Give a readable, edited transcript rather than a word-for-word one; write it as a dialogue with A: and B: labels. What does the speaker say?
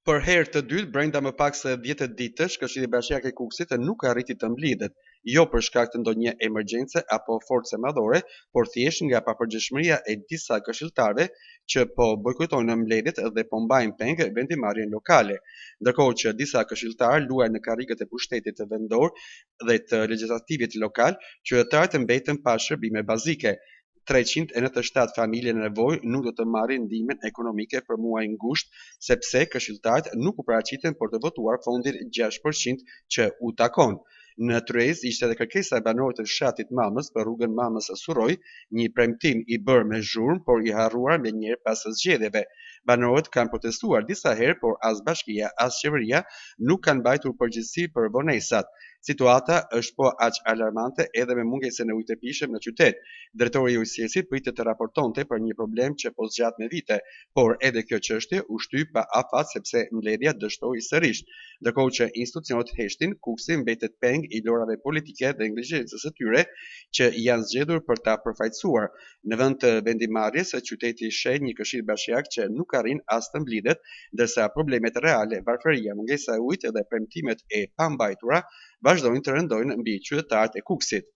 A: Për herë të dytë brenda më pak se 10 ditësh, Këshilli Bashkiak i Kukësit nuk arriti të mblidhet, jo për shkak të ndonjë emergjence apo force madhore, por thjesht nga papërgjegjshmëria e disa këshilltarëve që po bojkotojnë mbledhjet dhe po mbajnë peng vendimmarrjen lokale. Ndërkohë që disa këshilltarë luajnë në karrigët e pushtetit vendor dhe të legjislativit lokal, qytetarët mbeten pa shërbime bazike. 397 familje në nevojë nuk do të marrin ndihmën ekonomike për muajin gusht, sepse këshilltarët nuk u paraqitën për të votuar fondin 6% që u takon. Në tryezë ishte edhe kërkesa e banorëve të fshatit Mamës për rrugën Mamës Surroj, një premtim i bërë me zhurmë, por i harruar menjëherë pas zgjedhjeve. Banorët kanë protestuar disa herë, por as bashkia, as qeveria nuk kanë mbajtur përgjegjësi për vonesat. Situata është po aq alarmante edhe me mungesën e ujit të pijshëm në qytet. Drejtori i ujësjellësit pritet të raportonte për një problem që po zgjat me vite, por edhe kjo çështje u shty pa afat sepse mbledhja dështoi sërish. Ndërkohë që institucionet heshtin, Kukësi mbetet peng i lojërave politike dhe neglizhencës së tyre që janë zgjedhur për ta përfaqësuar. Në vend të vendimmarrjes, qyteti sheh një këshill bashkiak që nuk arrin as të mblidhet, ndërsa problemet reale, varfëria, mungesa e ujit dhe premtimet e pambajtura vazhdojnë të rëndojnë mbi qytetarët e Kukësit.